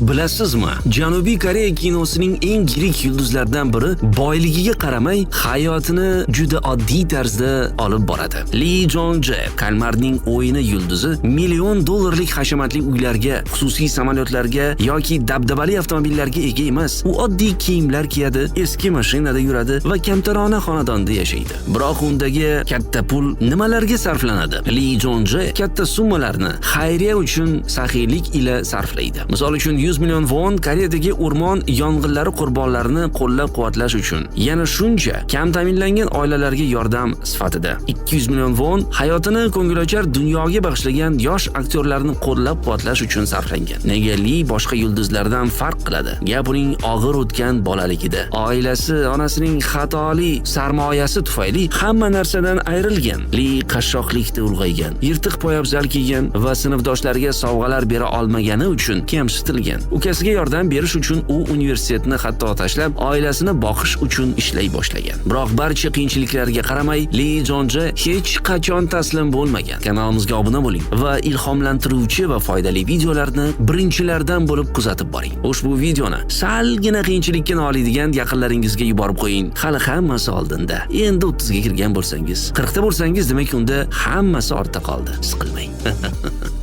Bilasizmi, Janubiy Koreya kinosining eng yirik yulduzlaridan biri boyligiga qaramay hayotini juda oddiy tarzda olib boradi. Li Jong Jae, Kalmarning o'yini yulduzi million dollarlik hashamatli uylarga, xususiy samolyotlarga yoki dabdabali avtomobillarga ega emas. U oddiy kiyimlar kiyadi, eski mashinada yuradi va kamtarona xonadonda yashaydi. Biroq undagi katta pul nimalarga sarflanadi? Li Jong Jae katta summalarni xayriya uchun saxiylik ila sarflaydi. Misol uchun, 100 million won Koreyadagi o'rmon yong'inlari qurbonlarini qo'llab-quvvatlash uchun, yana shuncha kam ta'minlangan oilalarga yordam sifatida. 200 million won hayotini ko'ngilochar dunyoga bag'ishlagan yosh aktyorlarni qo'llab-quvvatlash uchun sarflangan. Nega Li boshqa yulduzlardan farq qiladi? Gap uning og'ir o'tgan bolaligida. Oilasi onasining xatoli sarmoyasi tufayli hamma narsadan ayrilgan. Li qashshoqlikda ulg'aygan, yirtiq poyabzal kiygan va sinfdoshlariga sovg'alar bera olmagani uchun kamsitilgan. Ukasiga yordam berish uchun u universitetni hatto tashlab, oilasini boqish uchun ishlay boshlagan. Biroq barcha qiyinchiliklarga qaramay, Li Jonji hech qachon taslim bo'lmagan. Kanalimizga obuna bo'ling va ilhomlantiruvchi va foydali videolarni birinchilardan bo'lib kuzatib boring. Ushbu videoni salgina qiyinchilikka noliydigan yaqinlaringizga yuborib qo'ying. Hali hammasi oldinda. Endi 30 ga kirgan bo'lsangiz, 40 ta bo'lsangiz, demak unda hammasi ortda qoldi. Siqilmang.